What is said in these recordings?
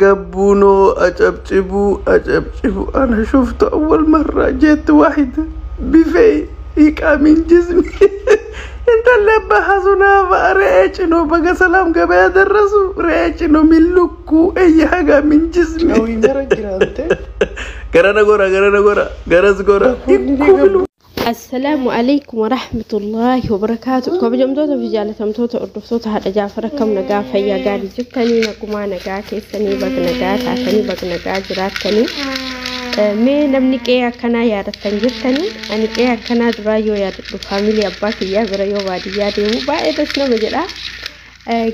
ገቡ ነው። አጨብጭቡ አጨብጭቡ። أنا شفته أول مرة جت واحدة بفي من جسمي انت اللي بحثنا ريش ነው በገ ሰላም ገበያ ደረሱ። ሬጭ ነው የሚልኩ اي حاجة من جسمي ገረነ ጎራ ገረነ ጎራ ገረዝ ጎራ ይኩብሉ። Assalaamu alaikum warahmatullahi wabarakaatu. Kabajamtoota fi jaalatamtoota hordoftoota haadha Jaafar, akkam nagaa, fayyaa gaarii jirtanii? Nagumaa, nagaa keessanii? Baga nagaa taatanii, baga nagaa jiraattanii. Mee namni qe'ee akkanaa yaadattan jirtanii? Ani qe'ee akkanaa duraa yoo yaadadhu, faamilii abbaa kiyyaa bira yoo baadiyyaa deemu baay'ee das nama jedha.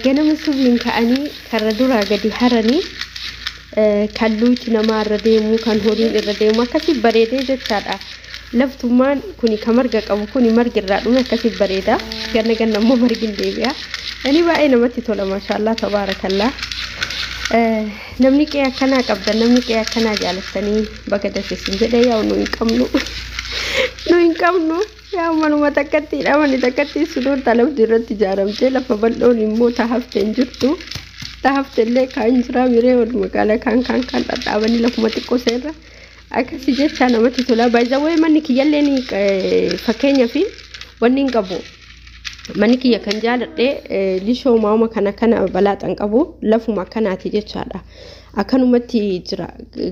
Ganama subiin ka'anii karra duraa gadi haranii, kan luuti namaa irra deemu, kan horiin irra deemu akkasii bareedee jechaadha. Laftummaan kuni ka marga qabu kuni margi irraa dhume akkasii bareeda. Ganna ganna immoo margi hin deebi'a. Inni baay'ee namatti tola, maashaallah tabaarakallaa. Namni qe'ee akkanaa qabdan, namni qe'ee akkanaa jaalattanii, baga dasisin jedhee. Yaa'u nu hin qabnu. Nu hin qabnu. Yaa manuma takkattiidha, manni takkatti sunuun lafti irratti ijaaramtee, lafa bal'oon immoo taa'aftee hin jirtu. Taa'afte illee kaan jira miree wal magaalaa kaan kaan kaan dhadhaabanii lafuma xiqqoo seerra. Akkasii jecha namatti tola. Baay'ee manni kiyyallee fakkeenya fi wanni hin qabu. Manni kiyya kan jaaladhe lishoo maama kana kana balaaxan qabu, lafuma akkanaati jechaadha. Akkanumatti jira,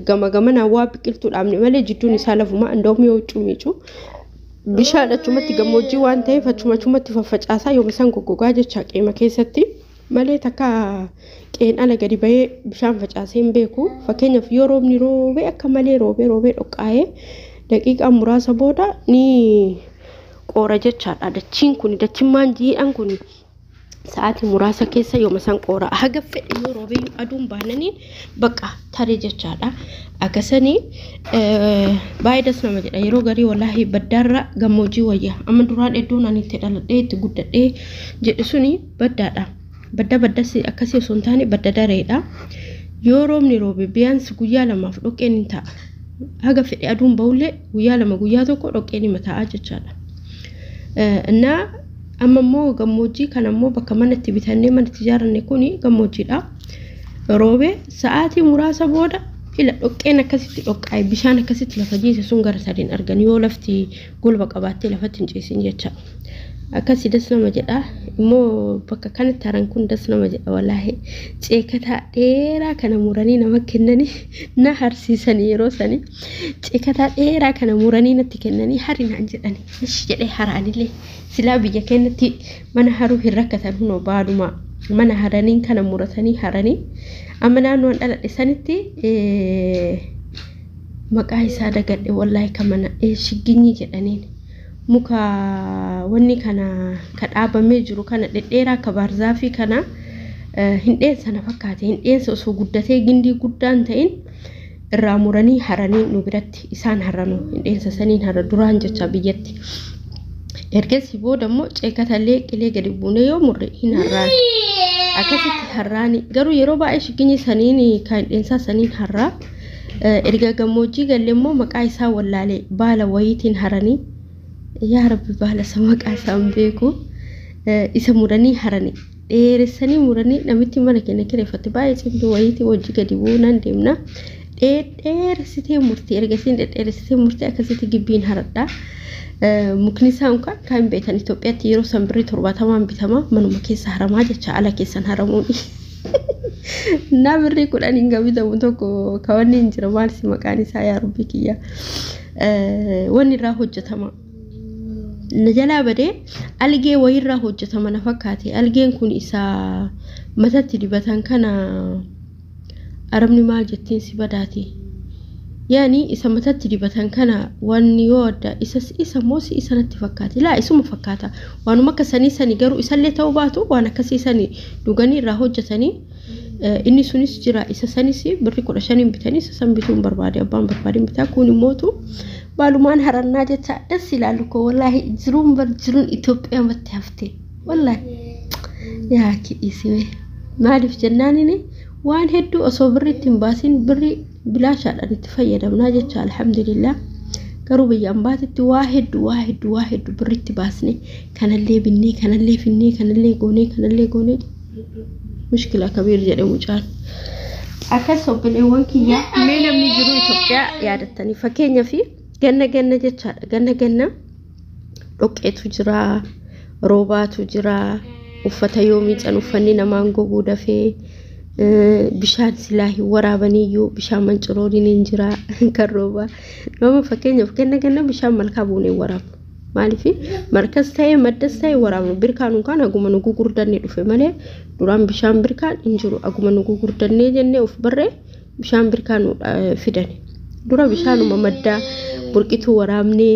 gama gamanaa waa biqiltuu dhaabne malee jidduun isaa lafuma. Indoom yoo huccuu miicu bishaan achumatti, gammoojjii waan ta'eef achuma achumatti faffacaasaa, yooma isaan goggogaa jecha qeema keessatti malee takka qeen ala gadi bahee bishaan facaasee hin beeku. Fakkeenyaaf yoo roobni roobee, akka malee roobee roobee dhoqqaa'ee, daqiiqaa muraasa booda ni qoora jechaadha. Dachiin kun, dachiin maan jiidhaan kun sa'aatii muraasa keessa yooma isaan qoora. Haga fedhe yoo roobee, aduun baananiin bakka tare jechaadha. Akkasanii baay'ee das nama jedha. Yeroo garii wallaahi baddaarra gammoojjii wayya. Amma duraan iddoon ani itti dhaladhee itti guddadhee jedhe suni baddaadha. Badda baddas akkasii osoo hin taane badda dareedha. Yoo roobni roobe biyyaansi guyyaa 2f dhoqqeen hin ta'a. Haga fedhe aduun bahullee guyyaa 2, guyyaa 1 dhoqqeen hima ta'a jechaadha. Innaa amma immoo gammoojjii kana immoo bakka mana itti bitannee mana itti ijaaranne kuni gammoojjiidha. Roobee sa'aatii muraasa booda ila dhoqqeen akkasitti dhoqqaa'e, bishaan akkasitti lafa jiise sun gara sadiin argan, yoo lafti golba qabaattee lafatti hin ciisin jecha. Akkasii das nama jedha. Immoo bakka kanatti haran kun das nama jedha wallaahi. Ceekataa dheeraa kana muranii nama kennanii na harsiisanii, yeroo sanii ceekataa dheeraa kana muranii natti kennanii hari naan jedhani. Ishi jedhee haraanillee silaa biyya keenyatti mana haruu hin rakkatan, hunoo baaduma mana haraniin kana muratanii haranii. Amma naannoon dhaladhe sanitti maqaa isaa dagadhe wallaahi, kan mana shigginyii jedhaniin, muka wanni kana ka dhaabamee jiru kana dhedheeraa akka baarzaafii kana, hindheensa na fakkaate. Hindheensa osoo guddatee gindii guddaan ta'in irraa muranii haranii nu biratti isaan haranu, hindheensa saniin hara duraan jecha biyyatti. Ergasii booda immoo ceekatallee qilee gadi buunee yoo murre hin harraan. Akkasitti harraani garuu yeroo baay'ee shigginyi saniin kan hindheensaa saniin harraa. Erga gammoojjii galle immoo maqaa isaa wallaalee, baala wayiitiin haranii, yaa rabbi baala isa maqaa isaa hin beeku, isa muranii haranii, dheeressanii muranii. Namitti mana keenya kireeffatte baay'ee cimtuu wayiitii wajji gadi buunaan deemna. Dheeressitee murtii, ergasiin dhedheeressitee murtii akkasitti gibbiin haradha. Mukni isaa kan kan beektan Itoophiyaatti yeroo san birrii 70n bitama, manuma keessa haramaa jecha, ala keessan haramuuni. Naa birrii 10n kan bitamu tokko ka wanni hin jira, maal si maqaan isaa, yaa rabbi kiyya. Wanni irraa hojjetama. Na jalaa badee, algee wayiirraa hojjetama na fakkaate. Algeen kun isa matatti dibatan kana, arabni maal jettiin si badaati. Yaani isa matatti dibatan kana, wanni yoo adda isa moo si isa natti fakkaate, laa isuma fakkaata, waanuma akka sanii sanii garuu isallee ta'uu baatu, waan akkasii sanii dhuganii irraa hojjetanii. Inni sunis jira, isa sanis birrii 15n bitanii, isa san bituun barbaade, abbaan barbaade bitaa. Kun immootu baalumaan harannaa jecha. Das ilaalu koo wallaahi jiruun bar jiruun Itoophiyaa matti hafte wallaahi yaa kidhiisime. Maaliif jennaanini waan hedduu osoo birri ittiin baasin birri bilaashaadhaan itti fayyadamnaa jecha, alhamdulillah. Garuu biyya ambaatitti waa hedduu, waa hedduu, waa hedduu birritti baasne, kanallee binnee, kanallee finnee, kanallee goonee, kanallee goonee, mushkila kabiir jedhe mucaan. Akkas obboleewwan kiyya, mee namni jiru Itoophiyaa yaadattanii, fakkeenyaa fi ganna ganna jechaadha. Ganna ganna dhoqqeetu jira, roobaatu jira, uffata yoo miican uffanni namaan goguu dafee, bishaan silaa hin waraabaniyyuu bishaan mancirooniin hin jira kan roobaa. Nama fakkeenyaaf ganna ganna bishaan malkaa buunee hin waraabnu. Maaliif markas ta'ee maddas ta'ee waraabnu birkaan kan aguma nu gugurdanne dhufe malee duraan bishaan birkaan hin jiru. Aguma nu gugurdannee jennee of barree bishaan birkaan nu fidane. Dura bishaanuma maddaa burqituu waraabnee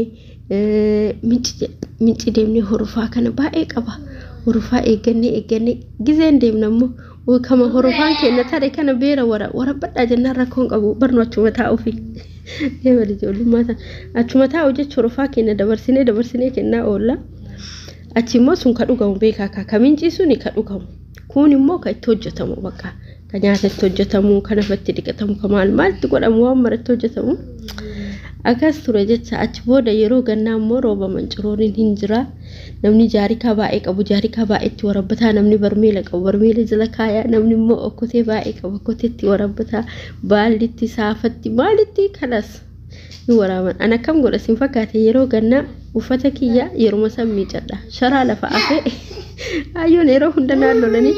minci deemnee horofaa kana baay'ee qaba. Horofaa eeggannee eeggannee gizeen deemna immoo kama horofaan keenya tare kana beera warabbadhaa jennaan rakkoon qabu barnu achuma taa'uufi. Eewwan ijoollummaa sana achuma taa'u jecha horofaa keenya dabarsinee dabarsinee kennaa oolla. Achi immoo sun ka dhugamu beekaa ka mincii suni ka dhugamu. Kun immoo ka itti hojjetamu bakka ka nyaata itti hojjetamu, ka nafatti dhiqatamu, ka maal maal itti godhamu waan mara itti hojjetamu. Akkas ture jecha. Achi booda yeroo gannaa immoo rooba mancirooniin hin jira. Namni jaarikaa baay'ee qabu jaarikaa baay'eetti warabbataa, namni barmeela qabu barmeela jala kaayaa, namni immoo okkotee baay'ee qabu okkoteetti warabbataa, baallitti, saafatti, maalitti kanas ni waraaban. An akkam godha sin fakkaate? Yeroo gannaa uffata kiyya yeruma san miicadha. Sharaa lafa afee ayyoon yeroo hunda naan lolanii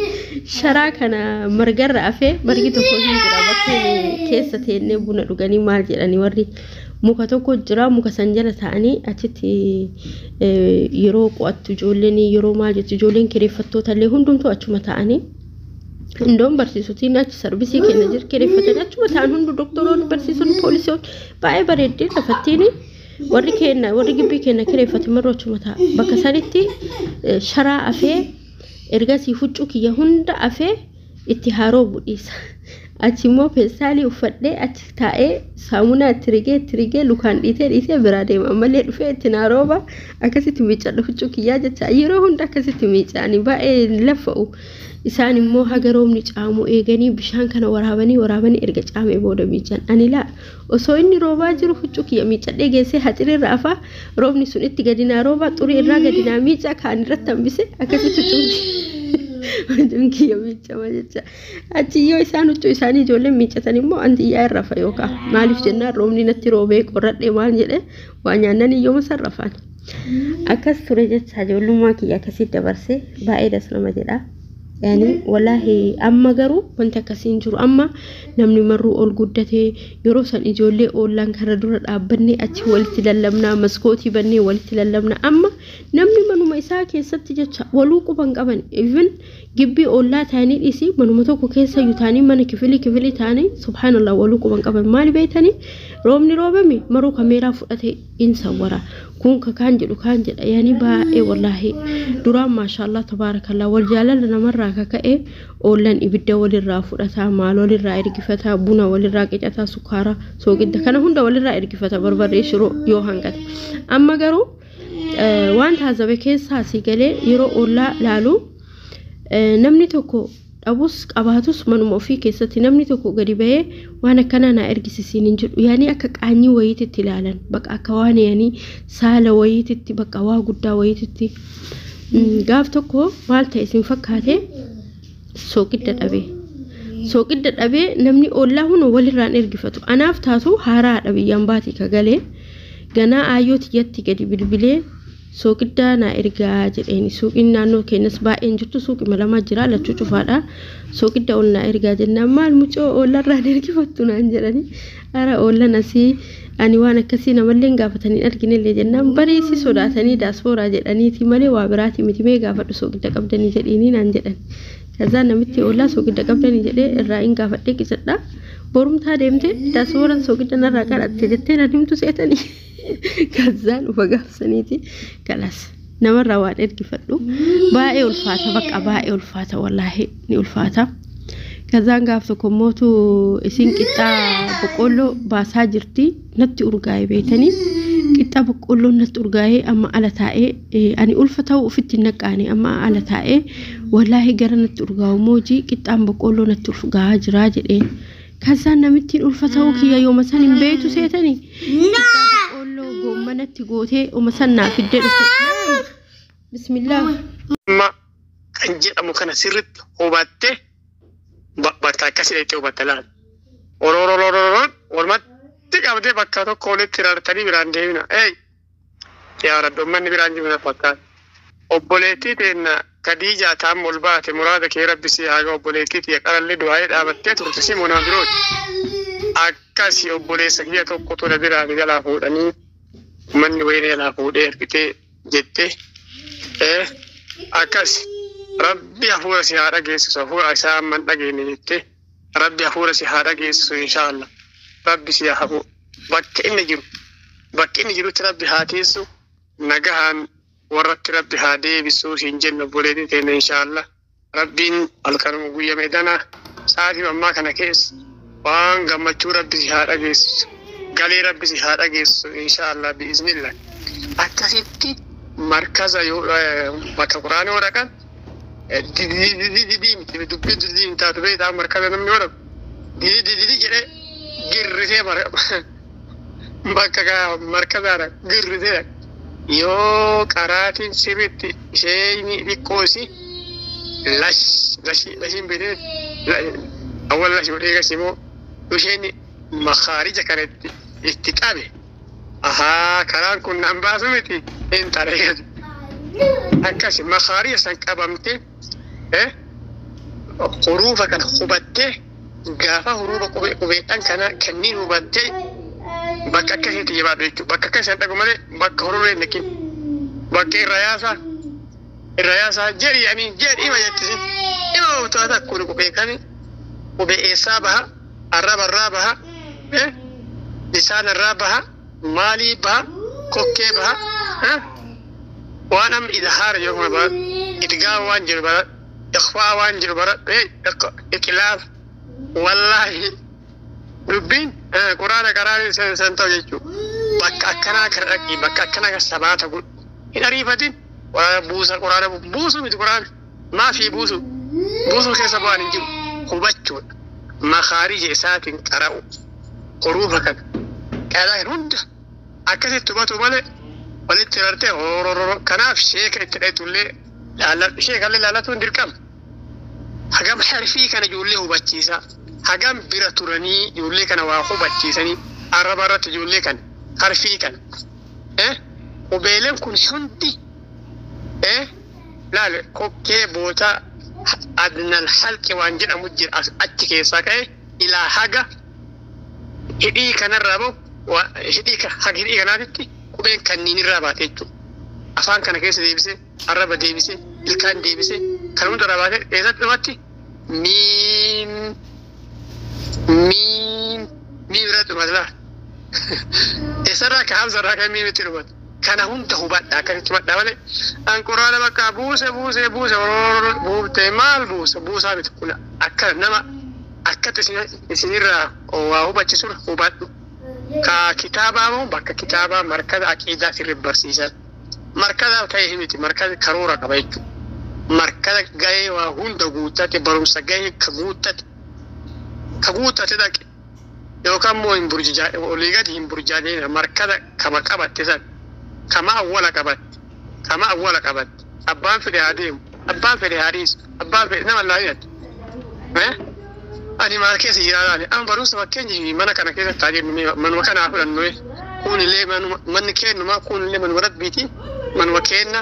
sharaa kana margarra afee, margi tokko hin jira bakkeen keessa teennee buna dhuganii maal jedhanii warri muka tokko jira, muka san jala ta'anii achitti yeroo qo'attu ijoolleen, yeroo maal jettu ijoolleen kireeffattoota illee hundumtuu achuma ta'anii, indoon barsiisotiin achi sarbisii kenna jira, kireeffatanii achuma ta'an hundu, doktoroonni, barsiisonni, poolisoonni baay'ee bareeddee lafattiin warri kenna warri gibbii kenna kireeffate marroo achuma ta'a. Bakka sanitti sharaa afee ergasii huccuu kiyya hunda afee itti haroo budhiisa. Achi immoo feestaalii uffadhee achi taa'ee saamunaa itti rigee itti rigee lukaan dhiitee dhiitee biraa deema. Ammallee dhufee itti naa rooba, akkasitti miicadha huccuu kiyyaa jecha. Yeroo hunda akkasitti miicanii baay'ee laffa'u. Isaan immoo haga roobni caamu eeganii bishaan kana waraabanii waraabanii erga caamee booda miican. Ani laa, osoo inni roobaa jiru huccuu kiyya miicadhee geessee haxiriirra afaa, roobni sun itti gadi naa rooba, xurii irraa gadi naa miica, kaan irratti hambise, akkasitti huccuun kiyya miicama jecha. Achi yoo isaan huccuu isaanii ijoolleen miicatan immoo antiyyaa irra rafa yookaan maaliif jennaan roobni natti roobee qorradhee maal jedhee waa nyaannan iyyoo san rafaan. Akkas ture jecha, ijoollummaa kiyya akkasitti dabarsee baay'ee das nama jedha. Yaani wallaahi amma garuu wanti akkasii hin jiru. Amma namni marruu ol guddatee, yeroo san ijoollee oollaan kana dura dhaabbannee achi walitti lallabnaa, maskootii bannee walitti lallabnaa. Amma namni manuma isaa keessatti jecha waluu quban qaban, even gibbii ollaa ta'anii dhiisii manuma tokko keessa iyyuu ta'anii mana kifilii kifilii ta'anii, subhaanallah, waluu quban qaban. Maali beektanii? Roobni roobami maruu kameeraa fudhatee in sawwara, kun ka kaan jedhu kaan jedha. Yaani baay'ee wallaahi duraan maashaallah tabaarakallah wal jaalala namarraa kaka'e oollan ibidda walirraa fudhataa, maal walirraa ergifataa, buna walirraa qicataa, sukkaara, soogidda kana hunda walirraa ergifata, barbarree, shiroo yoo hanqate. Amma garuu waan taazabe keessaa si galee yeroo ollaa laalu namni tokko dhabus qabaatus manuma ofii keessatti namni tokko gadi bahee waan akkanaa naa ergisisiin hin jedhu. Yaani akka qaanyii wayiititti ilaalan, bakka akka waan yaani saala wayiititti, bakka waa guddaa wayiititti. Gaaf tokko maal ta'e isin fakkaate? Sooqidda dhabee, sooqidda dhabee, namni ollaa hunda walirraan ergifatu. Anaaf taatu haaraadha, biyyaan baatii ka galee ganaa aayyoo tiyyatti gadi bilbilee sooqiddaa naa ergaa jedheeni. Suuqiin naannoo keenyas baay'een jirtu, suuqii malamaa jira, lachuu cufaadha. Sooqidda ol naa ergaa jennaan, maal mucoo oollarraan ergifattu naan jedhani. Ara oollan asii ani waan akkasii namallee gaafatanii arginellee jennaan, bariisi sodaatanii daaspooraa jedhaniiti malee waa biraati miti, mee gaafadhu sooqidda qabdanii jedhiini naan jedhan. Kazaa namitti ollaa sooqidda qabdanii jedhee irraa hin gaafadhee qisadha. Borumtaa deemte daaspooraan sooqidda narraa kadhatte jettee nan himtu seetanii. Kazaan ufa gaafsaniiti kalas namarraa waan ergifadhu baay'ee ulfaata, bakka baay'ee ulfaata, wallaahi ni ulfaata. Kazaan gaaf tokko mootu isin qixxaa boqqoolloo baasaa jirti, natti urgaa'e beetanii, qixxaa boqqoolloo natti urgaa'ee. Amma ala taa'ee, ani ulfa ta'uu ofitti hin naqqaane, amma ala taa'ee wallaahi gara natti urgaa'u moojii qixxaan boqqoolloo natti urgaa'aa jiraa jedheen. Kazaan namittiin ulfa ta'uu kiyya yooma san hin beektu seetanii, qixxaa boqqoolloo goommanatti gootee oma san naa fiddee dhufte. Bismillah. Amma kan jedhamu kana sirriitti hubattee bakka akkasii dhaqxee hubatta laal. Orororororor walumatti qabdee bakka tokko walitti rartanii biraan deemina. Ey yaa Rabbi, ummanni biraan jiru na fakkaata. Obboleettii teenna Kadiijaa taam ol baate, muraada kee Rabbi si haa, obboleettii tiyya qarallee du'aa'ee dhaabattee turte si munaa birooti. Akkasi obboleessa kiyya tokkotu na biraa jalaa fuudhanii, manni wayii jalaa fuudhee ergitee jette. Akkas Rabbi hafuura si haa dhageessisu, hafuura isaa amma hin dhageenye jette. Rabbi hafuura si haa dhageessisu, inshaallah. Rabbi si haa hafu, bakka inni jiru, bakka inni jirutti Rabbi haa teessu, nagahaan warratti Rabbi haa deebisuu siin jennu, obboleettii teenya, inshaallah. Rabbiin halkanuma guyya meedana sa'aatii ammaa kana keessa waan gammachuu Rabbi si haa dhageessisu, galee Rabbi si haa dhageessisu, inshaallah, biiznillah. Akkasitti markaza yoo bakka quraana yoo dhaqan didii miti, dubbiin didii hin taatu beektaa. Markaza namni yoo dhaqu didii didii jedhee girrisee bakka markazaadha girrisee yoo qaraatiin sirriitti isheen xiqqoo isi lash lashi lashiin beekee awwal lashi godhee gasi immoo isheen makaarija kana itti qabe, ahaa, karaan kun nan baasu miti hin taree. Akkasi makaarija san qabamte, huruufa kana hubattee, gaafa huruufa qubeedhaan kana kanneen hubattee bakka akkasiitti jabaadhu jechuudha. Bakka akkasii dhaqu malee bakka hororee hin dhaqin. Bakka irra yaasaa irra yaasaa jedhi ani jedhi ima jettisi. Ima obtoota kun qubee kami, qubee eessaa baha, arraba irraa baha, lisaan irraa baha, maalii baha, kokkee baha, waan amma idhaara jedhu kana bara, idgaa waan jiru bara, ikhfaa waan jiru bara, iqlaaf, wallaahi dubbiin quraana karaa san ta'u jechuudha. Bakka akkanaa kana dhaqi, bakka akkanaa kana sabaata godhu. Hin ariifatin. Quraana buusa, quraana buusu miti, quraana maafii buusu, buusuu keessa bu'aan hin jiru, hubachuudha. Makaarija isaatiin qara'u, huruufa kana qalaa hunda akkasitti hubatu malee walitti rartee horororo. Kanaaf sheeka itti dhaytullee sheekallee laallatuun dirqama. Hagam harfii kana ijoollee hubachiisa, hagam bira turanii ijoollee kana waa hubachiisanii, arraba irratti ijoollee kana harfii kana qubeeleen kun hundi laale kokkee boota adnal halqi waan jedhamu jira, achi keessaa ka'e ilaa haga hidhii kanarraa bahu, hidhii haga hidhii kanaatitti qubeen kanniin irraa baate jechuudha. Afaan kana keessa deebisee, arraba deebisee, ilkaan deebisee, kan hunda irraa baate eessatti dhumatti? Miim miim miim irratti dhumate laa. Eessarraa ka hamzarraa kan miimitti dhumate. Kana hunda hubadha, akkasitti hubadha malee an quraana bakka buuse buuse buuse buuftee maal buuse, buusaa miti kun. Akka nama akkatti isinirraa waa hubachiisu hubadhu. Ka kitaabaa moo bakka kitaabaa markaza aqiidaa sirri barsiisan. Markaza ta'e miti, markaza karoora qaba jechuudha. Markaza gahee waa hunda guuttate, barumsa gahee ka guuttate, ka guuttate dhaqe yookaan immoo hin burjijaa olii gadi hin burjaajina. Markaza kama qabatte san, kama awwala qabatte, kama awwala qabatte, abbaan fedhe haa deemu, abbaan fedhe haa dhiisu, abbaan fedhe nama laalinatti. Ani maal keessa jiraa laale? Amma barumsa fakkeenya mana kana keessa taa jennu, manuma kanaa fudhannu, kunillee manni kennuma, kunillee manuma Rabbiiti, manuma kenna.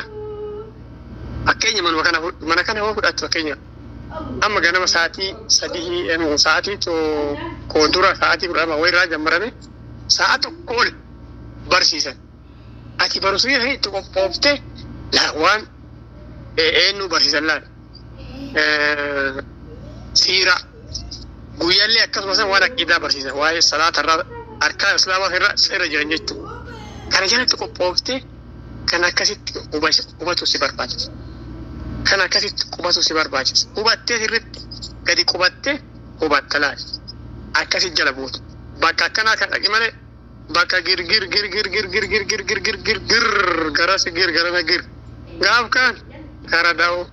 Fakkeenya manuma kana, mana kana hoo fudhattu, fakkeenya amma ganama sa'aatii 3, sa'aatii tokko dura, sa'aatii 12 wayirraa jammarame sa'a 1 ol barsiisan. Ati barumsa kana itti qophoofte waan eenyu barsiisan laal siiraa guyyaallee akkasumas waan aqiidaa barsiisan, waa'ee salaata irraa, arkaan islaamaa irra irra jiran jechuudha. Kana jalatti qophoofte kan akkasitti hubatu si barbaachisa. Kan akkasitti qubatu si barbaachisa. Hubattee sirriitti gadi qubattee hubatta laal. Akkasitti jala buutu. Bakka akkanaa kan dhaqi malee bakka gir gir gir gir gir gir gir gir gir gir gir gir garas gir garana gir gaaf kaan kara da'oo.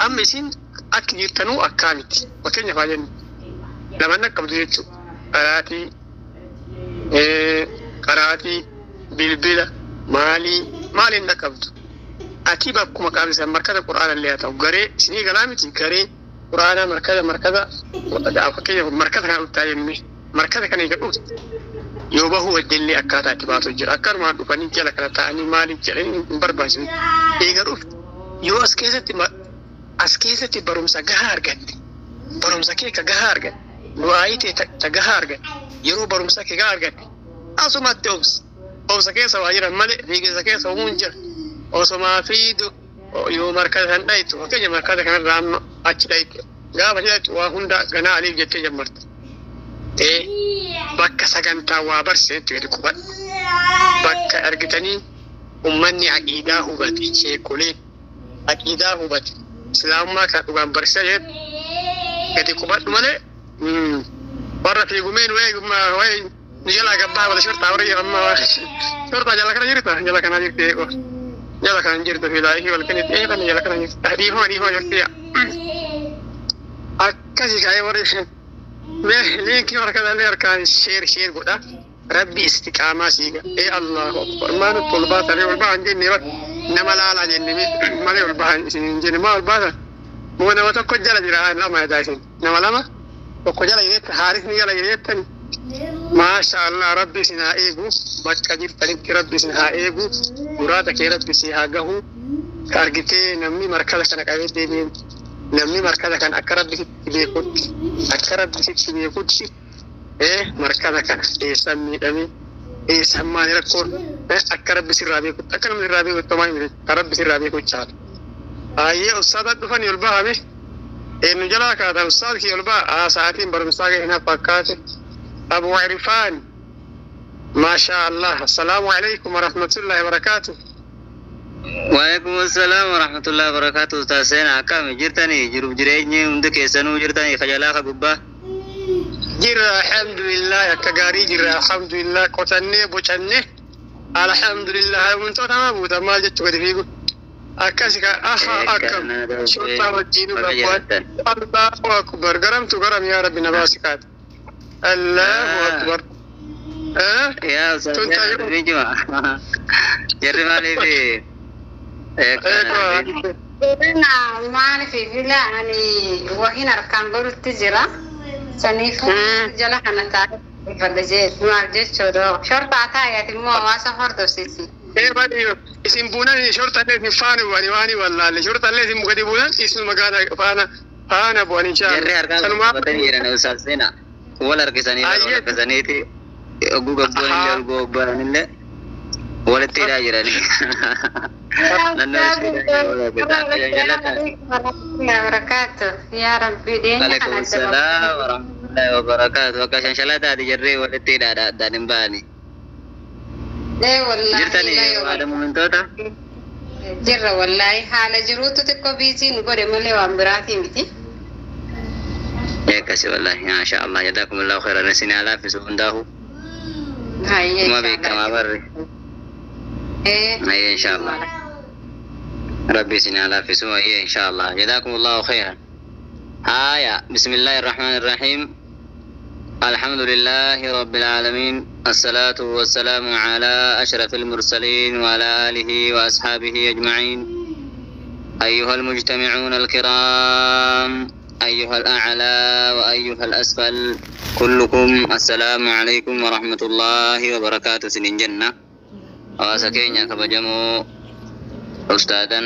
Amma isin akka jirtanuu akkaa miti. Fakkeenyaaf haa jennu, lamaan qabdu jechuudha. Qaraatii, bilbila, maalii maaliin dhaqqabdu. Ati bakkuma qaamni markaza quraana illee haa ta'u garee isinii galaa miti garee Quraana markaza markaza fakkeenyaaf markaza kana dhuftaa jennee markaza kana eega dhufte yoo bahuu wajjillee akkaataa itti baatu jira. Akkanumaan dhufanii jala kana taa'anii maaliif jedhanii hin barbaachisu. Eega dhufte yoo as keessatti barumsa gahaa argatte, barumsa kee ka gahaa argatte, du'aayii tee ta gahaa argatte, yeroo barumsa kee gahaa argatte asumatti obsa. Obsa keessa waa jiran malee fiiginsa keessa uumuun jira. Osomaa fiidu yoo markaza san dhayitu, fakkeenya markaza kanarraa amma achi dhayitu, gaafa achi dhayitu waa hunda ganaa aliif jettee jammarta. Ee, bakka sagantaa waa barsiisetti gadi qubadhu. Bakka argitanii ummanni aqiidaa hubate, sheekoleen aqiidaa hubate, islaamummaa kan dhugaan barsiisa jedhu gadi qubadhu malee warra fiigumeen wayii nu jalaa gabbaa wala shortaa warra amma shortaa jala kana jirta, jala kana jirti, eegoo jala kana jirtu fi laayikii wal kennite ee kana jala kana jirti, dhiifama dhiifama jirti akkasi ka'ee warri mee liinkii harka harkaan share share godha. Rabbi istiqaamaa siiga. Ee, Allahu akbar, maa nutti ol baasanii ol bahan jenne bar nama laalaa jenne malee ol bahan isin hin jenne. Maa ol baasan moo nama tokko jala jira, lama edaa isin nama lama tokko jala jireetta, haarisni jala jireettani. Maasha Allah, Rabbi isin haa eegu bakka jirtanitti, Rabbi isin haa eegu, muraada kee Rabbi si haa gahu. Ka argitee namni markaza kana qabee deebi'e, namni markaza kana akka Rabbi sitti beekutti, akka Rabbi sitti beekutti, ee markaza kana eessan miidhame, eessan maali rakkoon, akka Rabbi sirraa beekutti, akka namni sirraa beekutti homaa hin ka Rabbi sirraa beeku chaala. Ayyee, ustaada dhufanii ol bahame, eenyu jalaa kaata? Ustaad kiyya ol baha, sa'aatiin barumsaa ga'e na fakkaate. Abu Irfaan, maasha Allah, assalaamu alaikum warahmatullahi wabarakaatuh. Waalaikum assalam warahmatullahi wabarakatuh. Ustaz Sena, akkam jirtanii? Jiruuf jireenyi hundi keessanuu jirtanii kajalaa ka gubbaa? Jirra, alhamdulillah, akka gaarii jirra, alhamdulillah, qotannee bocannee, alhamdulillah. Wantoota nama buuta maal jechuu gadi fiigu akkasi ka aha akkam shortaa wajjiinu rabbuwan. Allahu akbar, garamtu garam, yaa Rabbi na baasi kaate. Allahu akbar. Yaa Ustaz Sena, dubbiin jima. Jarri maaliif? Maaliif bila ani wahin harkaan godhutti jira. Saniif jala kana taa'ee fadha jee maal jechuudha. Shortaa taa'eeti immoo hawaasa hordofsiisi. Ee, badi isin buunan shortallee isin faana bu'ani waani wallaalle, shortallee isin gadi buunan isin magaala faana faana bu'an inshaa Jarri harkaan Sanumaa qabatanii jiran, Ustaz Sena. Wal harkisanii wal harkisaniiti oguu gabboon illee oguu obbolaan illee walitti hidhaa jiranii. Naannoo Barakaatu yaa Rabbi dhiyeenya Alaikum kana adda salaam warahmatullahi wabarakatuh. Akka shanshalataati jarree walitti hidhaadha addaan hin ba'ani. Ee wallaahi. Jirtanii haadha muummintoota? Jirra wallaahi, haala jiruutu xiqqoo busy nu godhe malee waan biraatii miti. Akkasi wallahi, maasha Allah, jazakumullahu khairan, isin haa laaffisu hundaahu. Hayyee. Kuma beekamaa barri. Ee. Hayyee, insha Allah. Rabbi isin haa laaffisu, hayyee, insha Allah. Jazakumullahu khairan. Haya, bismillahir rahmanir rahim. الحمد لله رب العالمين، الصلاة والسلام على أشرف المرسلين وعلى آله وأصحابه أجمعين. أيها المجتمعون الكرام، أيها الأعلى وأيها الأسفل، كلكم السلام عليكم ورحمة الله وبركاته. سنين جنة hawaasa keenya kabajamoo, ustaadan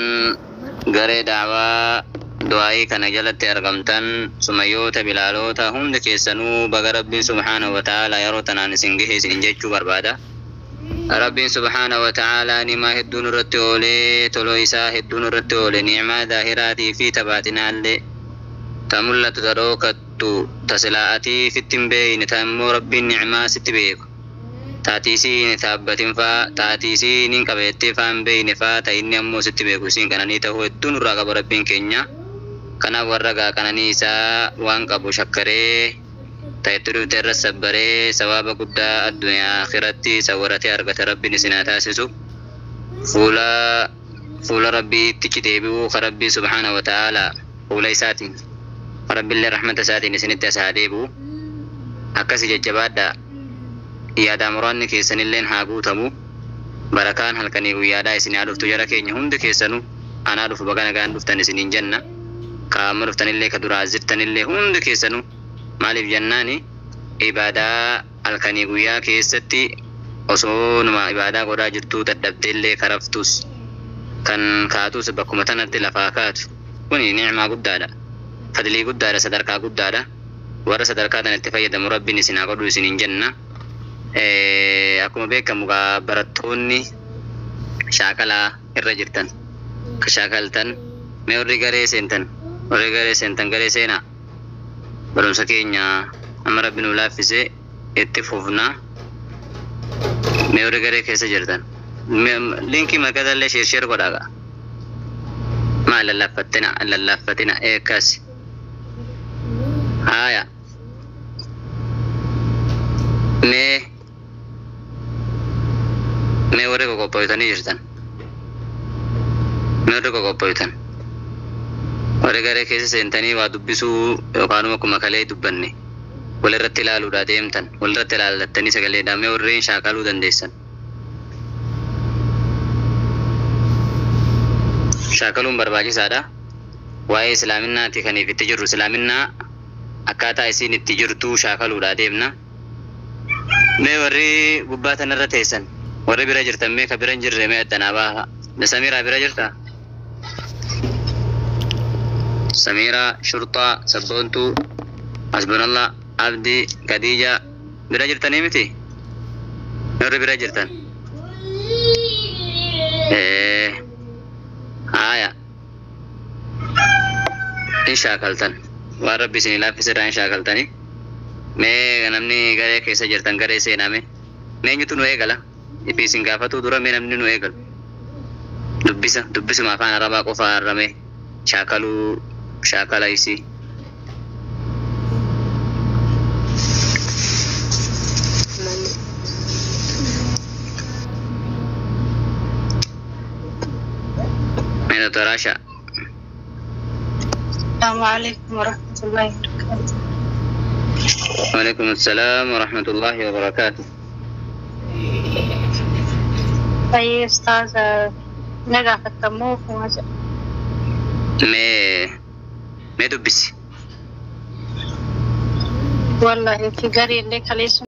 garee da'waa du'aayii kana jalatti argamtan, sumayyoota, bilaaloota, hundi keessanuu baga Rabbiin subhaanahu wa ta'aalaa yeroo tanaan isin gahe isin jechuu barbaada. Rabbiin subhaanahu wa ta'aalaa ni'maa hedduu nurratti oolee, toloo isaa hedduu nurratti oole, ni'maa zaahiraatii fi tabaaxinaallee, ta mul'atu, ta dhookattu, ta silaa'atii fitti hin beeyne, ta immoo Rabbiin ni'maa sitti beeku. Taatiisii taabbatin faa, taatiisii nin qabeettee faa hin beeyne faa, ta inni ammoo sitti beeku isiin qananii ta'uu hedduu nurraa qaba Rabbiin keenya. Kanaaf warra gaa qananii isaa waan qabu shakkaree, ta itti dhufte irra sabbaree, sawaaba guddaa addunyaa akhiratti sawwaratee argate Rabbiin isin haa taasisu. Fuula fuula Rabbiitti deebi'uu ka Rabbii subhaanahu wa ta'aalaa fuula isaatiin Rabbiillee rahmata isaatiin isinitti as haa deebi'u. Akkasi jajjabaadhaa. Yaada muraanni keessanilleen haa guutamu. Barakaan halkanii guyyaadhaa isin haa dhuftu jara keenya hundi keessanuu anaa dhufu, baga nagaan dhuftan isiniin jenna. Ka amma dhuftanillee ka duraa jirtanillee hundi keessanuu maaliif jennaani ibaadaa halkanii guyyaa keessatti osoo numa ibaadaa godhaa jirtuu dadhabdeellee karaftus kan kaatus bakkuma tanatti lafaa kaatu kuni ni'maa guddaadha. Fadlii guddaadha, sadarkaa guddaadha. Warra sadarkaa tanatti fayyadamu Rabbiin isin haa godhu isiniin jenna. Akkuma beekamu gaa barattoonni shaakalaa irra jirtan ka shaakaltan mee warri garee seentan warri garee seentan garee seenaa barumsa keenya amma Rabbi nu laaffisee itti fufnaa mee warri garee keessa jirtan linkii markatallee sheer sheer godhaa gaa maa lallaffattina lallaffatina eekkas haaya mee mee warri qoqophoytanii jirtan mee warri qoqophoytan warri garee keessa seentanii waa dubbisuu yookaan akkuma kalee dubbanne walirratti ilaaluudha deemtan walirratti ilaallattanii sagaleedhaan mee warreen shaakaluu dandeessan shaakaluun barbaachisaadha. Waa'ee islaaminaati kaniif itti jirru islaaminaa akkaataa isiin itti jirtu shaakaluudha deemna. Mee warri gubbaa tanarra teessan warri bira jirtan mee ka bira hin jirre mee addanaa baaha. Samiraa bira jirta? Samiraa, Shurxaa, Sabboontuu, Hasbunallah, Abdii, Khadiija bira jirtanii miti? Warri bira jirtan? Haya. In shaakaltan. Waan Rabbi isin laaffise irraa in shaakaltanii. Mee namni garee keessa jirtan garee seenaa mee. Mee eenyutu nu eegala? Ifi isin gaafatuu dura mee namni nu eegalu? Dubbisa dubbisuma afaan Arabaa qofaa irra mee shaakaluu shaakala isii. Mee Dr. Asha. السلام عليكم ورحمة الله وبركاته. وعليكم السلام ورحمة الله وبركاته. طيب أستاذ نقا ختموه. Mee mee dubbisi. والله في قرية اللي كليس.